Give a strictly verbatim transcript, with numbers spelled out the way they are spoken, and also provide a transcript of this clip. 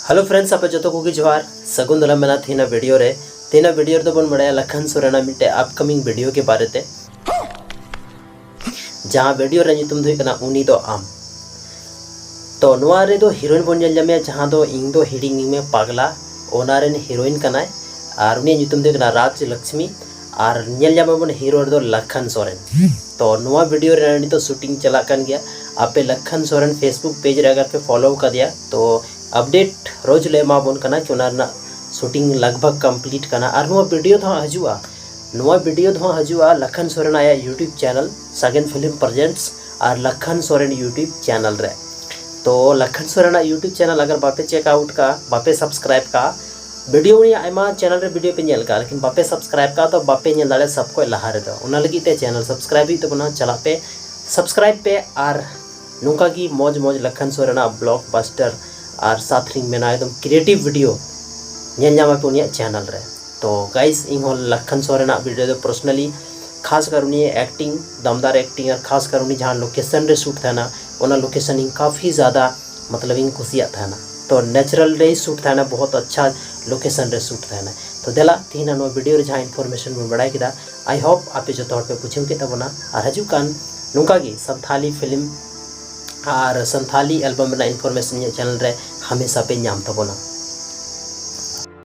Hello friends, ᱟᱯᱮ ᱡᱚᱛᱚ ᱠᱚᱜᱮ ᱡᱚᱦᱟᱨ, ᱥᱟᱹᱜᱩᱱ ᱫᱟᱨᱟᱢ ᱢᱮᱱᱟᱜᱼᱟ ᱛᱮᱦᱮᱧᱟᱜ ᱵᱷᱤᱰᱤᱭᱳ ᱨᱮ᱾ ᱛᱮᱦᱮᱧᱟᱜ ᱵᱷᱤᱰᱤᱭᱳ ᱨᱮᱫᱚ ᱵᱚᱱ ᱵᱟᱲᱟᱭᱟ ᱞᱟᱠᱷᱟᱱ ᱥᱚᱨᱮᱱᱟᱜ ᱢᱤᱫᱴᱮᱡ ᱟᱯᱠᱟᱢᱤᱝ ᱵᱷᱤᱰᱤᱭᱳ ᱜᱮ ᱵᱟᱨᱮᱛᱮ, ᱡᱟᱦᱟᱸ ᱵᱷᱤᱰᱤᱭᱳ ᱨᱮᱭᱟᱜ ᱧᱩᱛᱩᱢ ᱫᱚ ᱦᱩᱭᱩᱜ ᱠᱟᱱᱟ ᱩᱱᱤ ᱫᱚ ᱟᱢ᱾ ᱛᱚ ᱱᱚᱣᱟ ᱨᱮᱫᱚ ᱦᱤᱨᱳᱭᱤᱱ ᱵᱚᱱ ᱧᱮᱞ ᱧᱟᱢᱮᱭᱟ, ᱡᱟᱦᱟᱸ ᱫᱚ ᱤᱧ ᱫᱚ ᱦᱤᱲᱤᱧ ᱢᱮ ᱯᱟᱜᱽᱞᱟ, ᱚᱱᱟ ᱨᱮᱱ ᱦᱤᱨᱳᱭᱤᱱ ᱠᱟᱱᱟᱭ᱾ ᱟᱨ ᱩᱱᱤᱭᱟᱜ ᱧᱩᱛᱩᱢ ᱫᱚ ᱦᱩᱭᱩᱜ ᱠᱟᱱᱟ ᱨᱟᱡᱽ ᱞᱚᱠᱥᱢᱤ᱾ ᱟᱨ ᱧᱮᱞ ᱧᱟᱢᱟᱵᱚᱱ ᱦᱤᱨᱳ ᱨᱮᱫᱚ ᱞᱟᱠᱷᱟᱱ ᱥᱚᱨᱮᱱ᱾ ᱛᱚ ᱱᱚᱣᱟ ᱵᱷᱤᱰᱤᱭᱳ ᱨᱮ ᱱᱤᱛᱚᱜ ᱥᱩᱴᱤᱝ ᱪᱟᱞᱟᱜ ᱠᱟᱱ ᱜᱮᱭᱟ᱾ ᱟᱯᱮ ᱞᱟᱠᱷᱟᱱ ᱥᱚᱨᱮᱱ Facebook ᱯᱮᱡᱽ ᱨᱮ ᱟᱜᱟᱨ ᱯᱮ ᱯᱷᱚᱞᱳ ᱟᱠᱟᱫᱮᱭᱟ, ᱛᱚ ᱟᱯᱰᱮᱴ ᱨᱳᱡᱽ ᱞᱮ ᱮᱢᱟᱵᱚᱱ ᱠᱟᱱᱟ ᱠᱤ ᱚᱱᱟ ᱨᱮᱱᱟᱜ ᱥᱩᱴᱤᱝ ᱞᱟᱜᱽ ᱵᱷᱟᱜᱽ ᱠᱚᱢᱯᱞᱤᱴ ᱠᱟᱱᱟ᱾ ᱟᱨ ᱱᱚᱣᱟ ᱵᱷᱤᱰᱤᱭᱳ ᱫᱚ ᱦᱟᱸᱜ ᱦᱤᱡᱩᱜᱼᱟ, ᱱᱚᱣᱟ ᱵᱷᱤᱰᱤᱭᱳ ᱫᱚ ᱦᱟᱸᱜ ᱦᱤᱡᱩᱜᱼᱟ ᱞᱟᱠᱷᱟᱱ ᱥᱚᱨᱮᱱ ᱟᱭᱟᱜ YouTube ᱪᱮᱱᱮᱞ ᱥᱟᱜᱮᱱ ᱯᱷᱤᱞᱢ ᱯᱨᱮᱡᱮᱱᱴᱥ᱾ ᱟᱨ ᱞᱟᱠᱷᱟᱱ ᱥᱚᱨᱮᱱ YouTube ᱪᱮᱱᱮᱞ ᱨᱮ᱾ ᱛᱚ ᱞᱟᱠᱷᱟᱱ ᱥᱚᱨᱮᱱᱟᱜ YouTube ᱪᱮᱱᱮᱞ ᱟᱜᱟᱨ ᱵᱟᱯᱮ ᱪᱮᱠ ᱟᱣᱩᱴ ᱠᱟᱜᱼᱟ, ᱵᱟᱯᱮ ᱥᱟᱵᱥᱠᱨᱟᱭᱤᱵ ᱠᱟᱜᱼᱟ, ᱵᱷᱤᱰᱤᱭᱳ ᱩᱱᱤᱭᱟᱜ ᱟᱭᱢᱟ ᱪᱮᱱᱮᱞ ᱨᱮ ᱵᱷᱤᱰᱤᱭᱳ ᱯᱮ ᱧᱮᱞ ᱠᱟᱜᱼᱟ, ᱞᱮᱠᱤᱱ ᱵᱟᱯᱮ ᱥᱟᱵᱥᱠᱨᱟᱭᱤᱵ ᱠᱟᱜᱼᱟ, ᱛᱚ ᱵᱟᱯᱮ ᱧᱮᱞ ᱫᱟᱲᱮᱭᱟᱜᱼᱟ ᱥᱚᱵ ᱠᱷᱚᱡ ᱞᱟᱦᱟ ᱨᱮᱫᱚ᱾ ᱚᱱᱟ ᱞᱟᱹᱜᱤᱫ ᱛᱮ ᱪᱮᱱᱮᱞ ᱥᱟᱵᱥᱠᱨᱟᱭᱤᱵ ᱦᱩᱭᱩᱜ ᱛᱟᱵᱚᱱᱟ᱾ ᱪᱟᱞᱟᱜ ᱯᱮ, ᱥᱟᱵᱥᱠᱨᱟᱭᱤᱵ ᱯᱮ᱾ ᱟᱨ ᱱᱚᱝᱠᱟ ᱜᱮ ᱢᱚᱡᱽ ᱢᱚᱡᱽ ᱞᱟᱠᱷᱟᱱ ᱥᱚᱨᱮᱱᱟᱜ ᱵᱞᱚᱠᱵᱟᱥᱴᱟᱨ ᱟᱨ ᱥᱟᱛᱷ ᱨᱤᱧ ᱢᱮᱱᱟ ᱮᱠᱫᱚᱢ ᱠᱨᱤᱭᱮᱴᱤᱵᱷ ᱵᱷᱤᱰᱤᱭᱳ ᱧᱮᱞ ᱧᱟᱢᱟᱯᱮ ᱩᱱᱤᱭᱟᱜ ᱪᱮᱱᱮᱞ ᱨᱮ᱾ ᱛᱚ ᱜᱟᱭᱤᱥ, ᱤᱧ ᱦᱚᱸ ᱞᱟᱠᱷᱟᱱ ᱥᱚᱨᱮᱱᱟᱜ ᱵᱷᱤᱰᱤᱭᱳ ᱫᱚ ᱯᱟᱨᱥᱚᱱᱟᱞᱤ, ᱠᱷᱟᱥ ᱠᱟᱨ ᱩᱱᱤᱭᱟᱜ ᱮᱠᱴᱤᱝ, ᱫᱟᱢᱫᱟᱨ ᱮᱠᱴᱤᱝ, ᱟᱨ ᱠᱷᱟᱥ ᱠᱟᱨ ᱩᱱᱤ ᱡᱟᱦᱟᱸ ᱞᱳᱠᱮᱥᱚᱱ ᱨᱮ ᱥᱩᱴ ᱛᱟᱦᱮᱱᱟ, ᱚᱱᱟ ᱞᱳᱠᱮᱥᱚᱱ ᱤᱧ ᱠᱟᱯᱷᱤ ᱡᱟᱫᱟ ᱢᱚᱛᱞᱚᱵ ᱤᱧ ᱠᱩᱥᱤᱭᱟᱜ ᱛᱟᱦᱮᱱᱟ᱾ ᱛᱚ ᱱᱮᱪᱟᱨᱟᱞ ᱨᱮᱭ ᱥᱩᱴ ᱛᱟᱦᱮᱱᱟ, ᱵᱚᱦᱩᱛ ᱟᱪᱪᱷᱟ ᱞᱳᱠᱮᱥᱚᱱ ᱨᱮ ᱥᱩᱴ ᱛᱟᱦᱮᱱᱟ᱾ ᱛᱚ ᱫᱮᱞᱟ ᱛᱮᱦᱮᱧ ᱱᱚᱣᱟ ᱵᱷᱤᱰᱤᱭᱳ ᱨᱮ ᱡᱟᱦᱟᱸ ᱤᱱᱯᱷᱚᱨᱢᱮᱥᱚᱱ ᱵᱚᱱ ᱵᱟᱲᱟᱭ ᱠᱮᱫᱟ, ᱟᱭ ᱦᱳᱯ ᱟᱯᱮ ᱡᱚᱛᱚ ᱦᱚᱲ ᱯᱮ ᱵᱩᱡᱷᱟᱹᱣ ᱠᱮᱫ ᱛᱟᱵᱚᱱᱟ᱾ ᱟᱨ ᱦᱤᱡᱩᱜ ᱠᱟᱱ ᱱᱚᱝᱠᱟ ᱜᱮ ᱥᱟᱱᱛᱷᱟᱞᱤ ᱯᱷᱤᱞᱢ ᱟᱨ ᱥᱟᱱᱛᱷᱟᱞᱤ ᱮᱞᱵᱟᱢ ᱨᱮᱱᱟᱜ ᱤᱱᱯᱷᱚᱨᱢᱮᱥᱚᱱ ᱤᱧᱟᱹᱜ ᱪᱮᱱᱮᱞ ᱨᱮ ᱦᱟᱢᱮᱥᱟ ᱯᱮ ᱧᱟᱢ ᱛᱟᱵᱚᱱᱟ᱾